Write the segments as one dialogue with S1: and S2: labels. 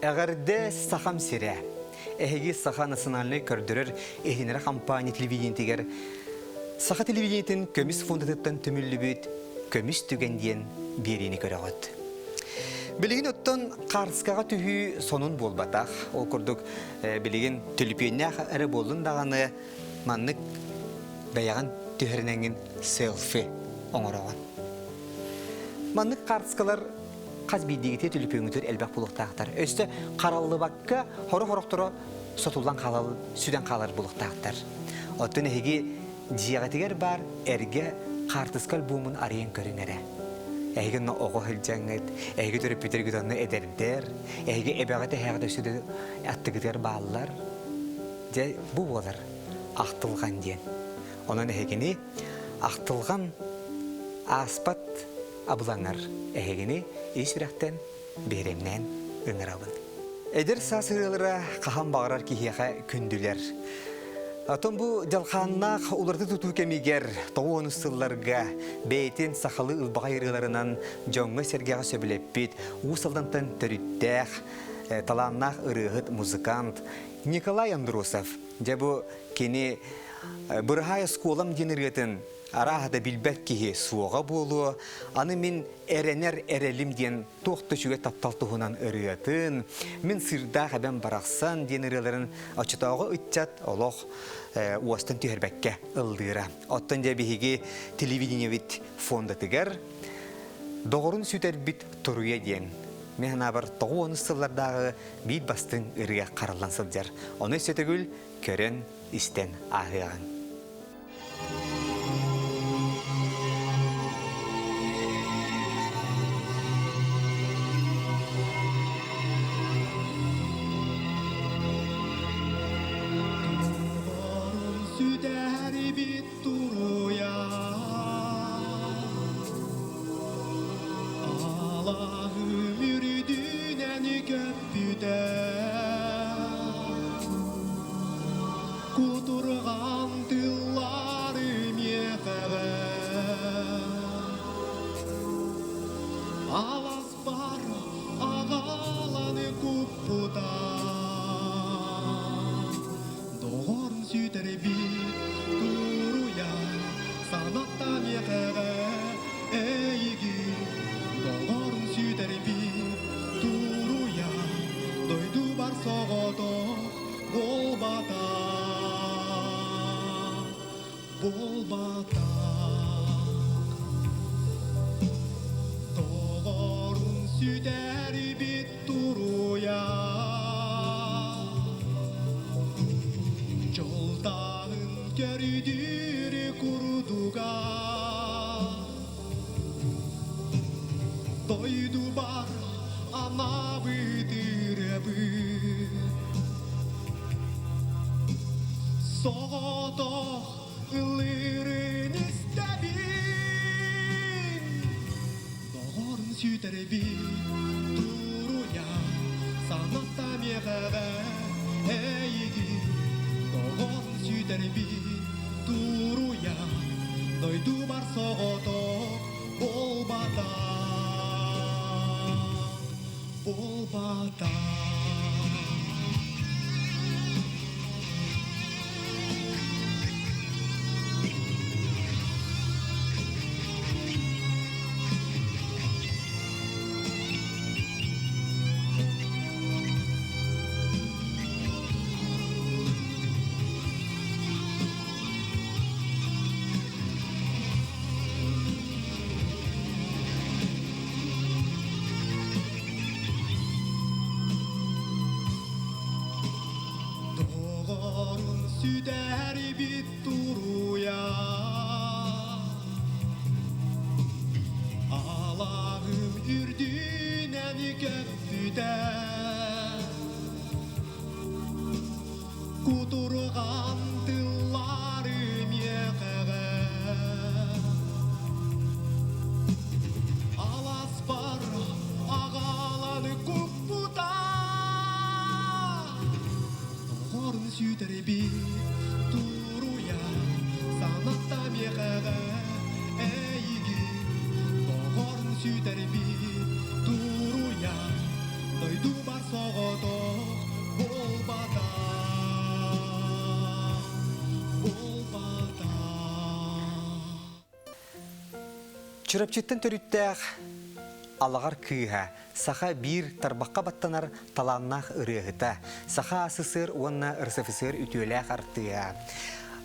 S1: Эҕэрдэ Сахам сирэ! Эһиги Саха национальнай көрдөрөр иһитиннэрэр хампаанньа телевидениетигэр Саха телевидениетин көмүс фондатыттан түмүллүбүт Көмүс түгэн диэн биэриини көрөҕүт. Билигин оттон хаарыскаҕа түһүү сонун буолбатах. Ол курдук билигин түлүпүөннээх эрэ буоллун даҕаны маннык бэйэҕин түһэринэҥҥин селфи оҥороҕун. Маннык хаартыскалар хас биирдиигитэ түлүпүөҥҥүтүгэр элбэх буолуохтаахтар. Өссө хараллыбакка хоро-хорохторо сотуллан хаалал, сүтэн хаалар буолуохтаахтар. Оттон эһиги дьиэҕитигэр баар эргэ хаартыска альбомун арыйан көрүҥ эрэ. Эһиги онно оҕо сылдьаҥҥыт, эһиги төрөппүттэргит онно эдэрдэр, эһиги эбэҕит эһээҕит өссө да аттыгытыгар бааллар. Дьэ, бу буолар ахтылҕан диэн. Онон эһигини ахтылҕан ааспат абылаҥар эһигини ис сүрэхтэн биһирэмнээн ыҥырабын. Эдэр саас ырыалара хаһан баҕарар киһиэхэ күндүлэр. Оттон бу дьалхааннаах уларыта тутуу кэмигэр тоҕус сылларга бэйэтин сахалыы ылбаҕай ырыаларынан дьоҥҥо-сэргэҕэ сөбүлэппит Уус Алдантан төрүттээх, талааннаах ырыаһыт, музыкант Николай Андросов. Дьэ бу кини «Быраһаай оскуолам» диэн ырыатын арааһа да билбэт киһи суоҕа буолуо, аны мин эрэнэр эрэлим диэн туох да үчүгэй таптал туһунан ырыатын, мин сыырдаах эбэм барахсан диэн ырыаларын оччотооҕу ыччат олох уостан түһэрбэккэ ыллыыра. Оттон дьэ биһиги телевидениебит фондатыгар доҕорун сүтэрбит туруйа диэн мин санаабар 90 сыллардааҕы биир бастыҥ ырыа хараллан сылдьар. Ону өссө төгүл көрөн, истэн ааһыаҕыҥ.
S2: Сүтэрибит туруйа Алаһым үрдүнэн көппүтэ Кутурҕан тыллары миэхэҕэ Аласпар аҕалан куппута Доҕорун сүтэрбит туруйа санатта миэхэҕэ эйигин Доҕорун сүтэрбит туруйа дойдубар соҕотох буолбатах, буолбатах. Доҕорун сүтэрбит туруйа Дьолтааһын көрдүүр курдуга Дойдубар анаабыт ырыабыт Соҕотох ыллыырын истэбин Доҕорун сүтэрэбин туруйа санатта миэхэҕэ эйигин Доҕорун сүтэрэбин туруйа дойдубар соҕотох буолбатах буолбатах. Доҕорун сүтэрбит туруйа Алаһым үрдүнэн көппүтэ Кутурҕан тыллары миэхэҕэ Аласпар аҕалан куппута Доҕорун сүтэрбит туруйа санатта миэхэҕэ эйигин Доҕорун сүтэрбит туруйа дойдубар соҕотох.
S1: Чурапчыттан төрүттээх Алаҕар кыыһа, саха биир тарбахха баттанар талааннаах ырыаһыта, Саха СССР уонна РСФСР үтүөлээх артыыһа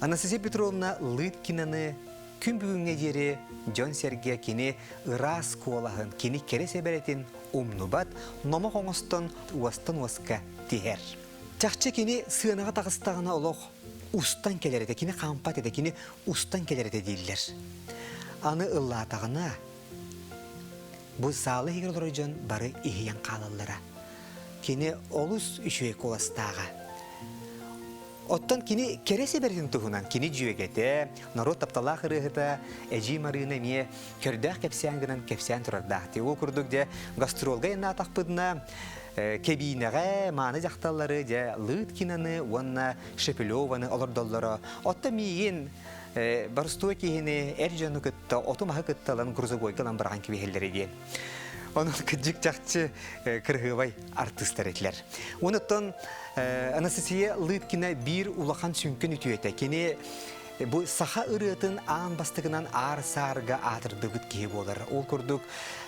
S1: Анастасия Петровна Лыткинаны күн бүгүҥҥэ диэри дьон-сэргэ кини ыраас куолаһын, кини кэрэ сэбэрэтин умнубат, номох оҥостон уостан уоска тиһэр. Чахчы кини сыанаҕа таҕыстаҕына олох устан кэлэр этэ, кини хаампат этэ, кини устан кэлэр этэ дииллэр. Аны ыллаатаҕына, бу саала иһигэр олорор дьон бары иһийэн хаалаллара. Кини олус үчүгэй куоластааҕа. Оттон кини кэрэ сэбэрэтин туһунан кини дьүөгэтэ, норуот тапталаах ырыаһыта Эдьиий Марыына эмиэ көрдөөх кэпсээн гынан кэпсээн турардаах. Ол курдук дьэ гастролга айаннаатахпытына кэбиинэҕэ мааны дьахталлары дьэ Лыткинаны уонна Шепелеваны олордоллоро. Оттон миигин боростуой киһини эр дьону кытта оту-маһы кытта ылан грузовойга ылан быраҕан кэбиһэллэрэ диэн. Онон кырдьык чахчы кырыһыабай артыыстар этилэр. Онуттан Анастасия Лыткина биир улахан сүҥкэн үтүөтэ. Кини бу саха ырыатын аан бастакынан аар-саарга аатырдыбыт киһи буолар. Ол курдук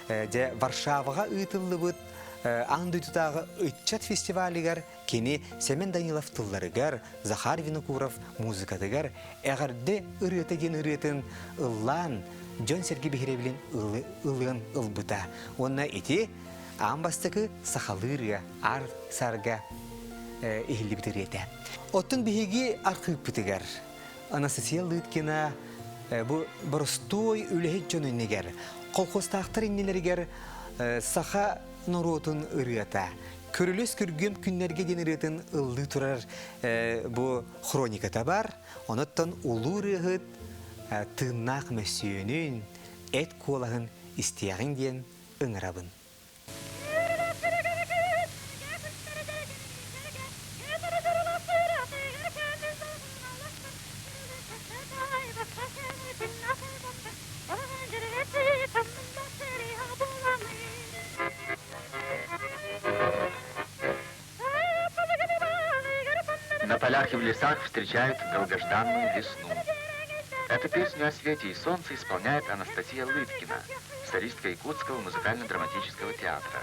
S1: дьэ Варшаваҕа ыытыллыбыт аан дойдутааҕы ыччат фестивалыгар кини Сэмэн Данилов тылларыгар, Захар Винокуров музыкатыгар Эҕэрдэ ырыата диэн ырыатын ыллаан дьон-сэргэ биһирэбилин ылыан ылбыта. Уонна ити аан бастакы сахалыы ырыа аар сарга иһиллибит ырыата. Оттон биһиги архыыппытыгар Анастасия Лыткина бу боростуой үлэһит дьон иннигэр, колхозтаахтар иннилэригэр саха норуотун ырыата Көрүлүс күргүөм күннэргэ диэн ырыатын ыллыы турар бу хрониката бар. Онуттан улуу ырыаһыт тыыннаах мөссүөнүн, эт куолаһын истиэҕиҥ диэн ыҥырабын.
S3: На полях и в лесах встречают долгожданную весну. Эту песню о свете и солнце исполняет Анастасия Лыткина, солистка Якутского музыкально-драматического театра.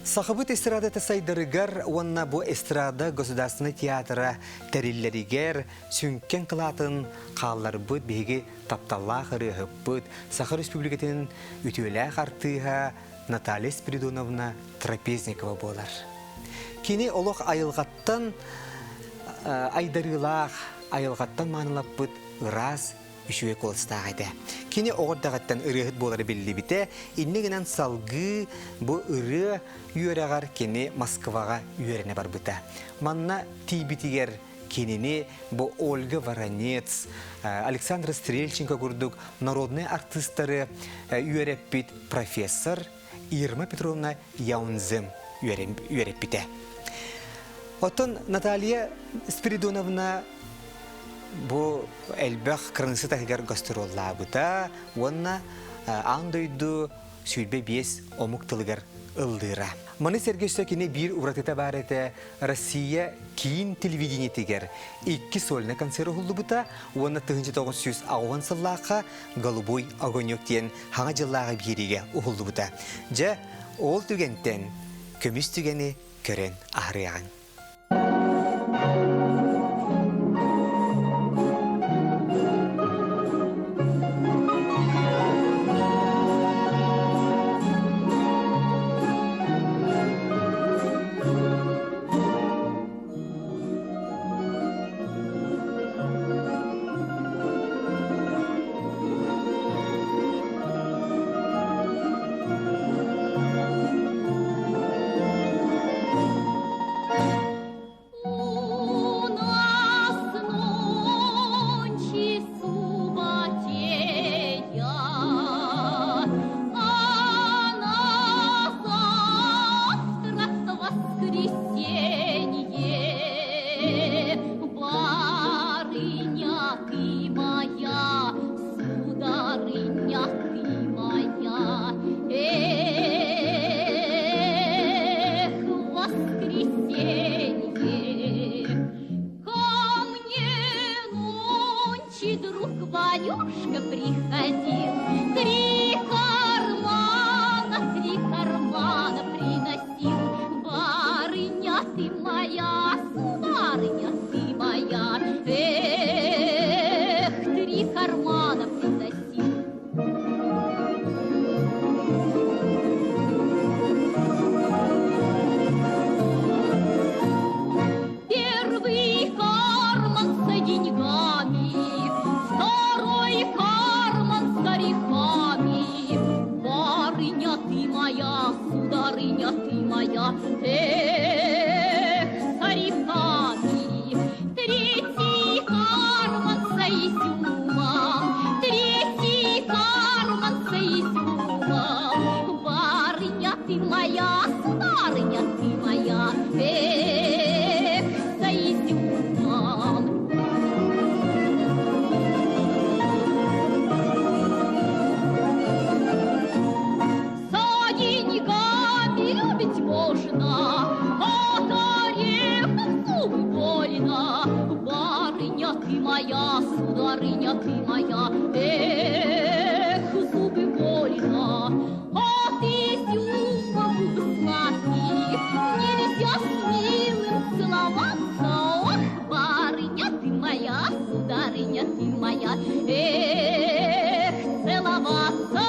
S1: Сахабыт эстрадата сайдарыгар уонна бу эстрада государственнай театра тэриллэригэр сүҥкэн кылаатын хаалларбыт биһиги тапталлаах ырыаһыппыт, Саха Республикатын үтүөлээх артыыһа Наталья Спиридоновна Трапезникова буолар. Кини олох айылҕаттан айдарыылаах, айылҕаттан маанылаппыт ыраас үчүгэй куоластаах этэ. Кини оҕо эрдэҕиттэн ырыаһыт буолара биллибитэ, инньэ гынан салгыы бу ырыа үөрэҕэр кини Москваҕа үөрэнэ барбыта. Манна тиийбитигэр кинини бу Ольга Воронец, Александра Стрельченко курдук народнай артыыстары үөрэппит профессор Ирма Петровна Яунзем үөрэппитэ. Оттон Наталья Спиридоновна бу элбэх кыраныысса таһыгар гастроллаабыта уонна аан дойду 25 омук тылыгар ыллыыра. Маны сэргэ өссө кини биир уратыта баар этэ Россия киин телевидениетигэр икки сольнай концерт уһуллубута уонна 1980 сыллаахха «Голубой огонек» диэн хаҥа дьыллааҕы биэриигэ уһуллубута. Дьэ, ол түгэнтэн көмүс түгэни көрөн аһарыаҕыҥ.
S4: У нас нонче субботея, а на завтра воскресенье. Барыня ты моя, сударыня ты моя, эх, воскресенье. Ко мне нонче друг Ванюшка приходил, три кармана приносил. Барыня ты моя, сударыня ты моя, эх, три кармана приносил. Первый карман с деньгами, второй карман с орехами. Барыня ты моя, сударыня ты моя, эх, с орехами. Третий карман с изюмом, третий карман с изюмом. Барыня ты моя, сударыня ты моя, эх, с изюмом. За деньгами любить можно, от орехов зубы больно. Барыня ты моя, сударыня ты моя, эх, зубы больно. От изюма губы сладкие, нельзя с милым целоваться. Ох, барыня ты моя, сударыня ты моя, эх, целоваться.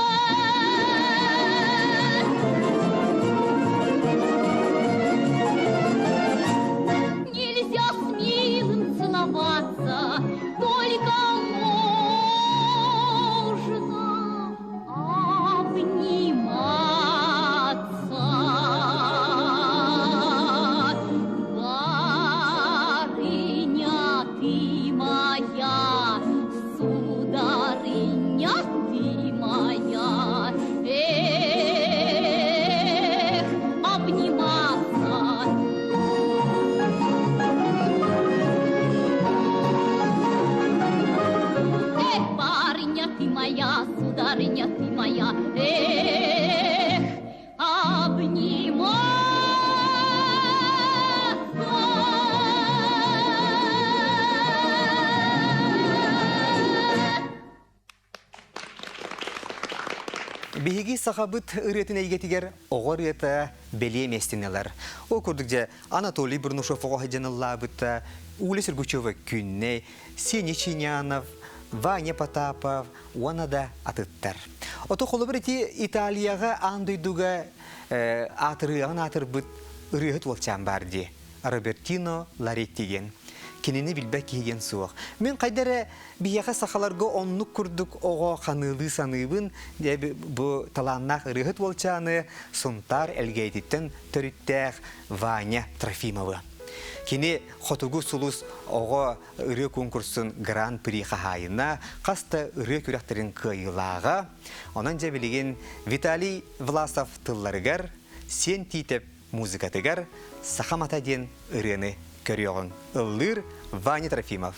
S4: Нельзя с милым целоваться, только можно.
S1: сахабыт ырыатын эйгэтигэр оҕо ырыата бэлиэ миэстэни ылар. Ол курдук дьэ Анатолий Бурнашов оҕо сылдьан ыллаабыта, Уля Сергучева Күннэй, Сеня Чинянов, Ваня Потапов уонна да атыттар. Ото холобур ити Италияҕа аан дойдуга аатырыаҕын аатырбыт ырыаһыт уолчаан баар дии. Робертино Ларетти диэн. Кинини билбэт киһи диэн суох. Мин хайда эрэ биһиэхэ сахаларга оннук курдук оҕо ханыылыы саныыбын, бу талааннаах ырыаһыт уолчааны Сунтаар Элгээйититтэн төрүттээх Ваня Трофимовы. Кини Хотугу сулус оҕо ырыа конкурсун гран-при хаһаайына, хас да ырыа күрэхтэрин кыайыылааҕа. Онон дьэ билигин Виталий Власов тылларыгар Сиэн Тиитэп музыкатыгар «Саха мата» диэн ырыаны көрүөҕүҥ. Ыллыыр Ваня Трофимов.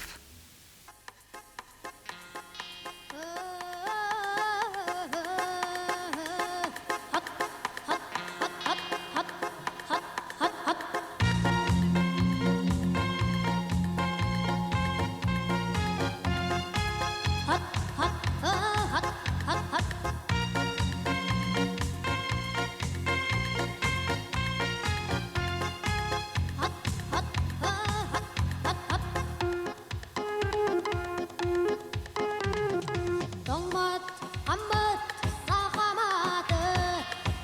S4: Тоҥмот, хаммыт сахаматы,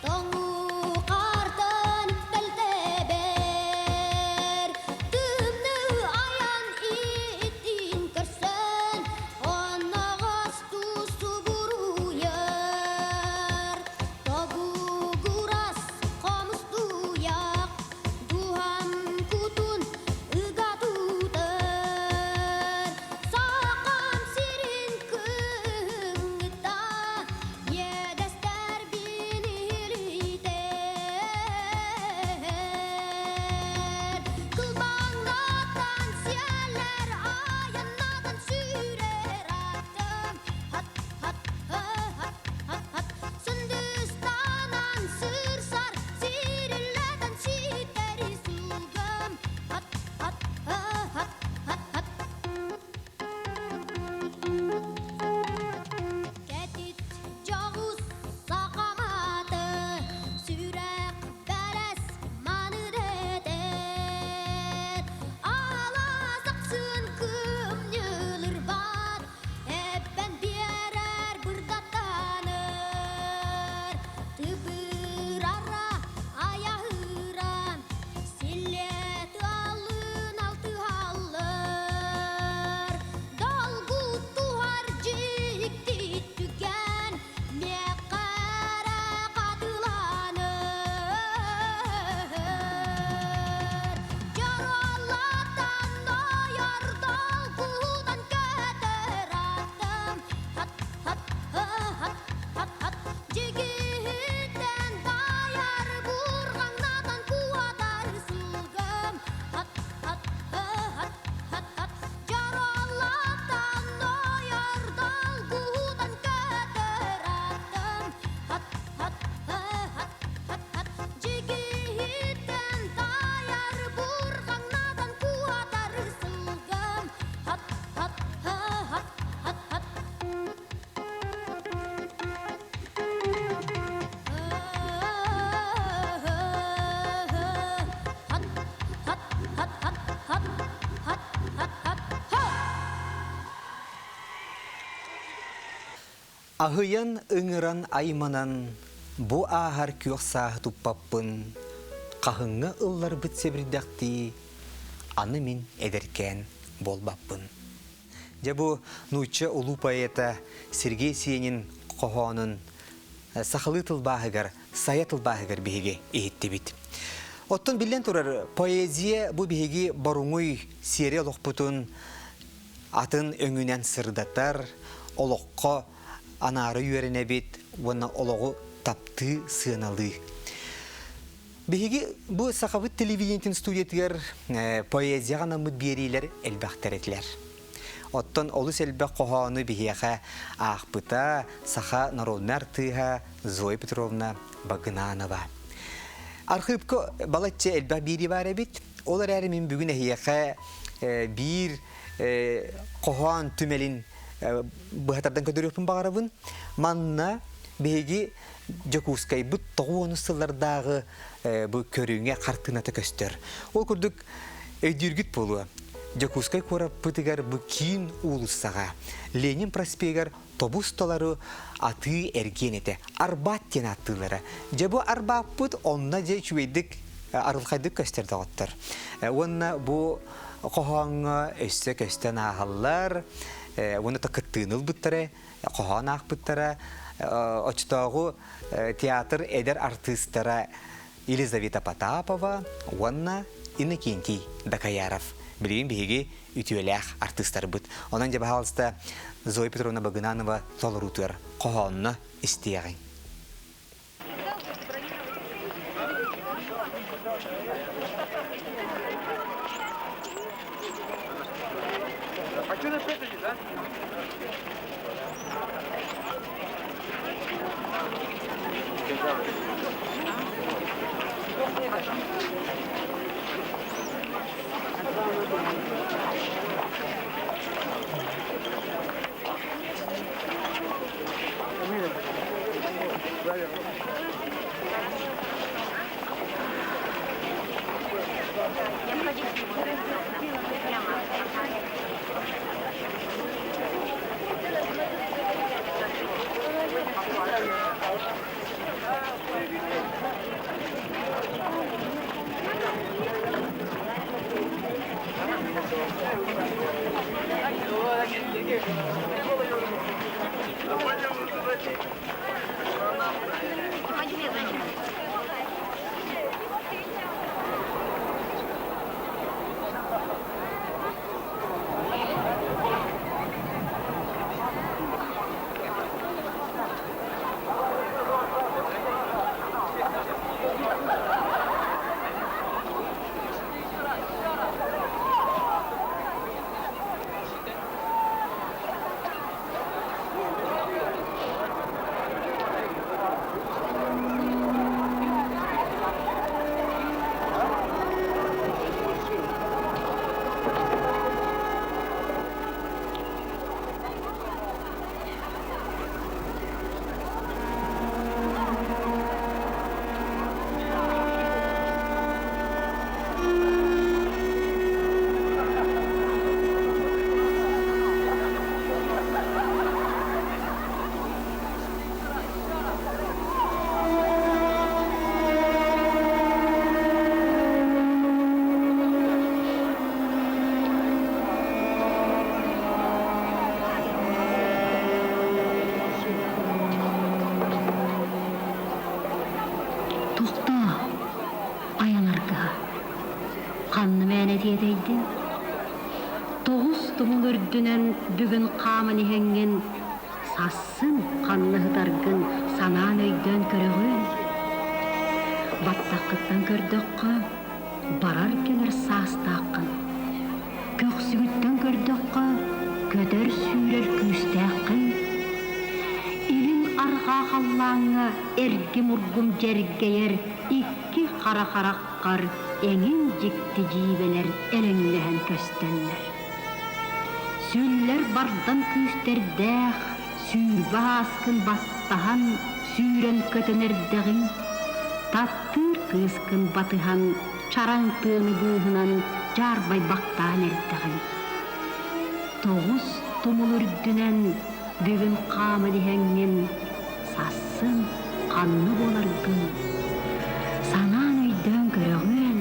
S4: тоҥуу хаартан үктэлтэбэр. Тымныы айан иттин көрсөн, онноҕос тусубуруйар. Тобугурас хомустуйах, Дууһам кутун ыга тутар, Сахам сирин кыһыҥҥыта иэдэстэрбин илитэр. Кылбаҥнатан сиэлэр айаннатан сүүрэр атым хат хат хат хат хат Сындыстанан сырсар сириллэтэн ситэри сылгым хат хат хат хат хат Кэтит дьоҕус сахаматы сүрэх бэлэс маны дэтэр Алаас ахсын кымньылырбат Эбэн биэрэр бырдаттанар, тыбырара айаһыра, силлиэ тыалын алтыһаллар. Долгутуһар дьикти түгэн миэхэ эрэ хатыланар. Дьоруоллатан ойор долгутан көтөр атым хат хат хат хат Дьигиһитэн дайар бурҕаҥнатан куотар сылгым хат хат хат хат хат Дьоруоллатан ойор долгутан көтөр атым хат хат хат хат хат Дьигиһитэн дайар бурҕаҥнатан куотар сылгым хат хат хат хат хат Хат хат хат хат хат хат хат хат ха
S1: Аһыйан ыҥыран айманан бу ааһар күөх сааһы туппаппын, хаһыҥҥа ылларбыт сэбирдэхтии аны мин эдэркээн буолбаппын. Дьэ бу нуучча улуу поэта Сергей Сенин хоһоонун сахалыы тылбааһыгар, сайа тылбааһыгар биһиги иһиттибит. Оттон биллэн турар, поэзия бу биһиги боруҥуй сиэри олохпутун атын өҥүнэн сырдатар, олоххо анаары үөрэнэбит уонна олоҕу таптыы, сыаналыы. Биһиги бу сахабыт телевидениетин студиятыгар поэзияҕа анаммыт биэриилэр элбэхтэр этилэр. Оттон олус элбэх хоһоону биһиэхэ аахпыта саха народнай артыыһа Зоя Петровна Багынанова. Архыыпка балачча элбэх биэрии баар эбит. Ол эрээри мин бүгүн эһиэхэ биир хоһоон түмэлин быһа тардан көрдөрүөхпүн баҕарабын. Манна биһиги Дьокуускайбыт тоҕуонус сыллардааҕы бу көрүҥэ хартыыната көстөр. Ол курдук өйдүүргүт буолуо. Дьокуускай куораппытыгар бу киин уулуссаҕа Ленин проспегар тобус толору атыы-эргиэн этэ. Арбат диэн ааттыыллара. Дьэ бу арбааппыт онно дьэ үчүгэйдик арылхайдык көстөр доҕоттор. Уонна бу хоһооҥҥо өссө көстөн ааһаллар. Уонна та кыттыыны ылбыттара, хоһоон аахпыттара. Оччотооҕу театр эдэр артыыстара Елизавета Потапова уонна Иннокентий Дакаяров. Билигин биһиги үтүөлээх артыыстарбыт. Онон дьэ баһаалыста Зоя Петровна Багынанова толоруутугар хоһоонно истиэҕиҥ.
S4: Тохтоо, айан аргыһа. Ханна мээнэ тиэтэйдиҥ? Тоҕус тумул үрдүнэн бүгүн хааман иһэҥҥин, сассын ханна ыһытаргын санаан өйдөөн көрөҕүөн? Баттаххыттан көрдөххө, барар кэлэр саастааххын. Көхсүгүттэн көрдөххө, көтөр-сүүрэр күүстээххин. Илин арҕаа халлааҥҥа эргим-ургум дьэргэйэр икки хара хараххар эҥин дьикти дьиибэлэр элэҥнэһэн көстөллөр. Сүллэр бардам күүстэрдээх сүүрбэ ааскын баттаһан сүүрэн көтөн эрдэҕиҥ, таптыыр кыыскын батыһан чараҥ тыаны быыһынан дьаарбайбахтаан эрдэҕиҥ. Тоҕус тумул үрдүнэн бүгүн хааман иһэҥҥин сассын ханна буоларгын санаан өйдөөн көрөҕүөн.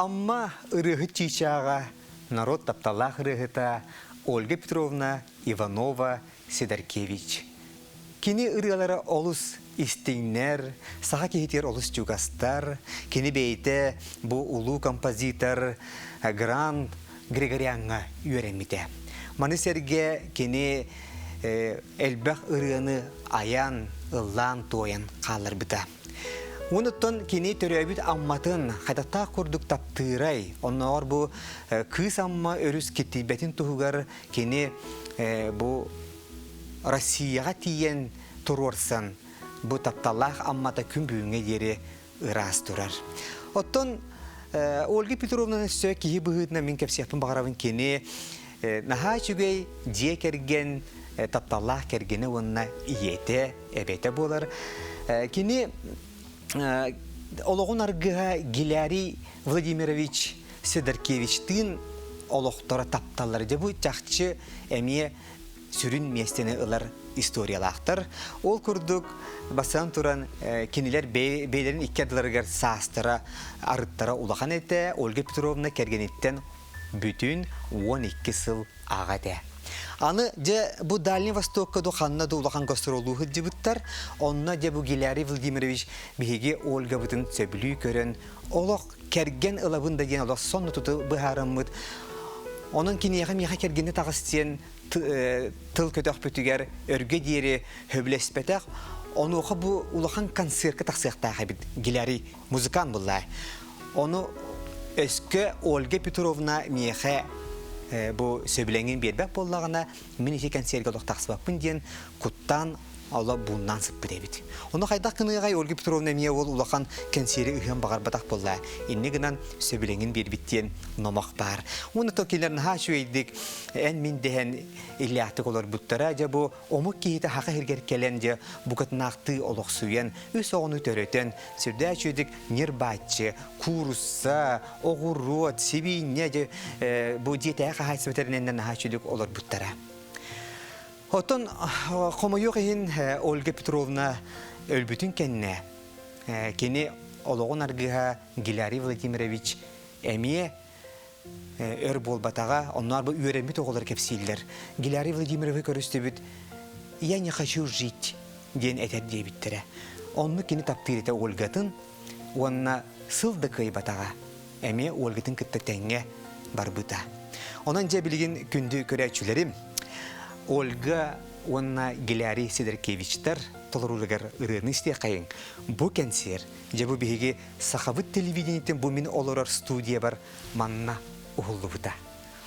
S1: Амма ырыаһыт чыычааҕа норуот тапталлаах ырыаһыта Ольга Петровна Иванова Сидоркевич. Кини ырыалара олус истиҥнэр, саха киһитигэр олус чугастар. Кини бэйэтэ бу улуу композитор Гранд Григоряҥҥа үөрэммитэ. Маны сэргэ кини элбэх ырыаны айан, ыллаан-туойан хаалларбыта. Онуттан кини төрөөбүт Амматын хайдахтаах курдук таптыырай, оннооҕор бу кыыс Амма өрүс киртийбэтин туһугар кини бу Россияҕа тиийэн туруорсан, бу тапталлаах Аммата күн бүгүҥҥэ диэри ыраас турар. Оттон Ольга Петровнаны өссө киһи быһыытынан мин кэпсиэхпин баҕарабын кини наһаа үчүгэй дьиэ кэргэн тапталлаах кэргэнэ уонна ийэтэ, эбэтэ буолар. Кини олоҕун аргыһа Гилярий Владимирович Сидоркевичтыын олохторо тапталлара. Дьэ бу чахчы эмиэ сүрүн миэстэни ылар историялаахтар. Ол курдук бастатан туран кинилэр бэйэлэрин икки ардыларыгар саастара, арыттара улахан этэ. Ольга Петровна кэргэниттэн бүтүн 12 сыл аҕа этэ. Аны дьэ бу Дальний Востокка ду ханна да улахан гастроллуу сылдьыбыттар. Онно дьэ бу Гилярий Владимирович биһиги Ольгабытын сөбүлүү көрөн олох кэргэн ылабын да диэн олох сонно туту быһаарыммыт. Онон киниэхэ миэхэ кэргэнэ таҕыс диэн тыл көтөхпүтүгэр өргө диэри сөбүлэспэтэх. Онуоха бу улахан концертка тахсыахтаах эбит Гилярий музыкант буллаа. Ону өскө Ольга Петровна миэхэ бу сөбүлэҥин биэрбэт буоллаҕына, мин ити кэнсиэргэ олох тахсыбаппын диэн куттаан Алла бууннаан сыппыт эбит. Ону хайдах гыныаҕай Ольга Петровна эмиэ ол улахан кэнсиэри ыһыан баҕарбатах буолла. Инни гынан сөбүлэҥин биэрбит диэн номох баар. Уонна то кинилэр наһаа үчүгэйдик эн-мин дэһэн иллээхтик олорбуттара. Дьэ бу омук киһитэ хаха иһиргэр кэлэн дьэ букатынаахтыы олохсуйан, үс оҕону төрөтөн, сүрдээх үчүгэйдик ньир-бааччы, куурусса, оҕуруот, сибиинньэ дьэ бу дьиэтээҕи хаһаайыстыба тэринэннэр наһаа үчүгэйдик олорбуттара. Оттон хомойуох иһин Ольга Петровна өлбүтүн кэннэ кини олоҕун аргыһа Гилярий Владимирович эмиэ өр буолбатаҕа, онноор бу үөрэммит оҕолор кэпсииллэр. Гилярий Владимировы көрүстүбүт «Я не хочу жить» диэн этэр диэбиттэрэ. Оннук кини таптыыр этэ Ольгатын уонна сыл да кыайбатаҕа, эмиэ Ольгатын кытта тэҥҥэ барбыта. Онон дьэ билигин күндү көрөөччүлэрим, Ольга уонна Гилярий Сидоркевичтар толорууларыгар ырыаны истиэххэйиҥ. Бу кэнсиэр, дьэ бу биһиги сахабыт телевидениетин бу мин олорор студиябар манна уһуллубута.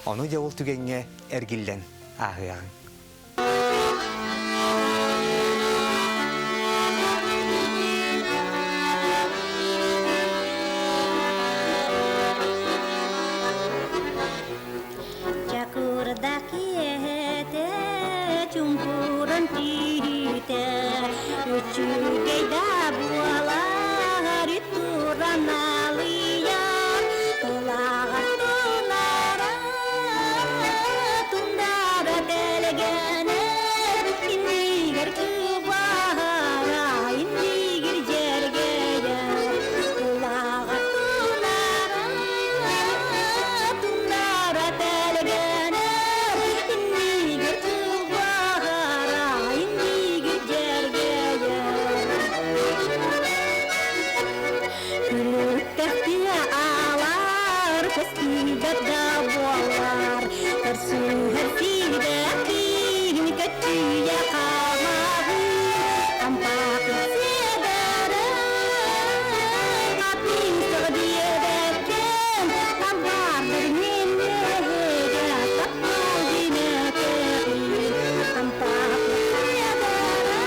S1: Ону дьэ ол түгэҥҥэ эргиллэн ааһыаҕыҥ.
S4: Чакырда киэһэтэ чуҥкуран түүтэ үчүгэй да буолар туран алыйар тулаҕар тунара тундара тэлгэнэр иннигэр кыбаара иннигэр дьэргэйэр тулаҕар тунара тундара тэлгэнэр иннигэр кыбаара иннигэр дьэргэйэр Күлүктэхтиэ аалар, көстүүбэт да буолар, Көрсүһэр сиидэхтиин көччүйэ хаамаҕын, Ампаахыт сиэдэрэ, хатыыстаҕа диэбэккэн, Амбаардар миэннэһигэ таптал диэнэтэҕин, Ампаахыт сиэдэрэ,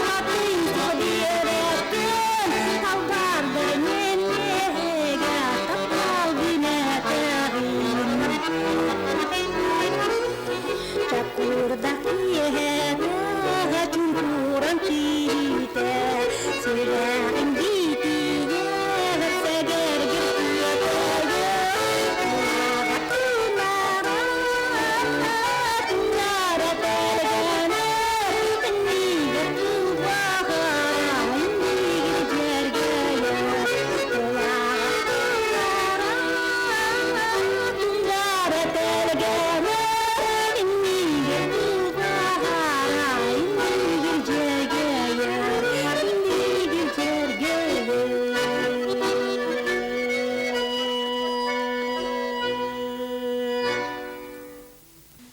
S4: хатыыстаҕа диэбэккэн, Албаардар миэннэһигэ таптал диэнэтэҕин. Чокуурдах киэһэтэ чуҥкуран түүтэ, сүрэҕим биитигэ сэгэргир тиэтэйэ, Тунаҕа тунара, тунара тэлгэнэ, иннигэр тулбаҕара, иннигэр дьэргэйэ, Тунаҕа тунара, тундара тэлгэнэ, иннигэр тулбаҕара, иннигэр дьэргэйэ, иннигэр дьэргэйэ.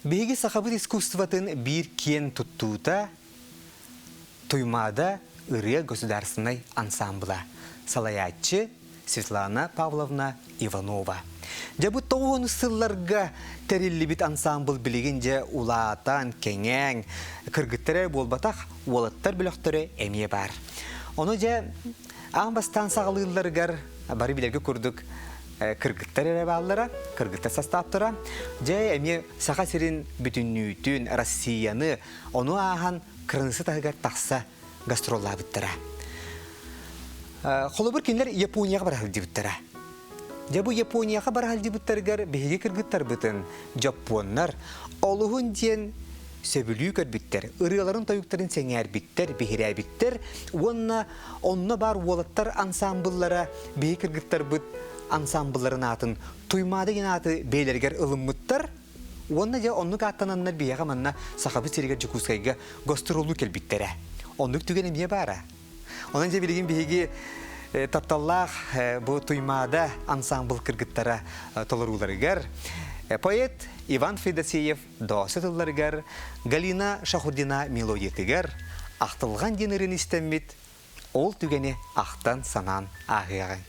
S1: Биһиги сахабыт искусствотын биир киэн туттуута Туймаада ырыа государственнай ансаамбыла. Салайааччы Светлана Павловна Иванова. Дьэ бу тоҕуһун сылларга тэриллибит ансаамбыл билигин дьэ улаатан, кэҥээҥ, кыргыттар эрэ буолбатах, уолаттар бөлөхтөрө эмиэ баар. Ону дьэ аан бастаан саҕалыылларыгар бары билэргэ курдук кыргыттар эрэ бааллара, кыргыттар састааптара. Дьэ эмиэ Саха сирин бүтүннүүтүн, Россияны, ону ааһан кырынысы таһыгар тахса гастроллаабыттара. Холобур, кинилэр Японияҕа бара сылдьыбыттара. Дьэ бу Японияҕа бара сылдьыбыттарыгар биһиги кыргыттарбытын дьоппуоннар олуһун диэн сөбүлүү көрбүттэр, ырыаларын-тойуктарын сэҥээрбиттэр, биһирээбиттэр уонна онно баар уолаттар ансаамбыллара биһи кыргыттарбыт ансаамбылларын аатын Туймаада диэн ааты бэйэлэригэр ылыммыттар Уонна дьэ оннук ааттананнар биһиэхэ манна Сахабыт сиригэр Дьокуускайга гастроллуу кэлбиттэрэ. Оннук түгэн эмиэ баара. Онон дьэ билигин биһиги тапталлаах бу Туймаада ансаамбыл кыргыттара толорууларыгар поэт Иван Федосеев доосу тылларыгар Галина Шахурдина мелодиятыгар Ахтылҕан диэн ырыаны истэммит ол түгэни ахтан-санаан ааһыаҕыҥ.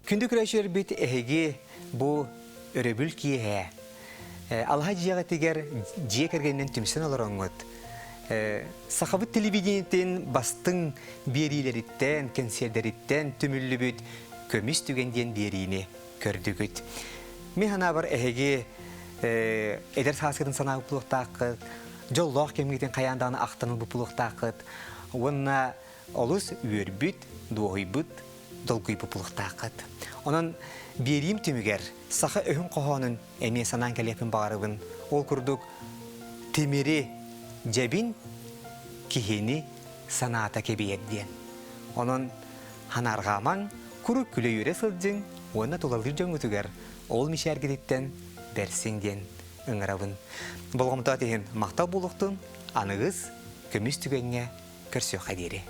S1: Күндү көрөөччүлэрбит эһиги бу өрөбүл киэһэ алаһа дьиэҕитигэр дьиэ кэргэнинэн түмсэн олороҥҥут Сахабыт телевидениетин бастыҥ биэриилэриттэн, кэнсиэрдэриттэн түмүллүбүт Көмүс түгэн диэн биэриини көрдүгүт. Мин санаабар эһиги эдэр сааскытын санаабыт буолуохтааххыт, дьоллоох кэмҥитин хайаан даҕаны ахтан ылбыт буолуохтааххыт уонна олус үөрбүт, дуоһуйбут, долгуйбут буолуохтааххыт. Онон биэриим түмүгэр саха өһүн хоһоонун эмиэ санаан кэлиэхпин баҕарабын. Ол курдук тимири дьэбин киһини санаата кэбийэр диэн. Онон ханаарҕаамаҥ, куруук күлэ-үөрэ сылдьыҥ уонна тулалыыр дьоҥҥутугар ол мичээргититтэн бэрсиҥ диэн ыҥырабын. Болҕомтоот иһин махтал буолуохтун, аныгыс көмүс түгэҥҥэ көрсүөххэ диэри.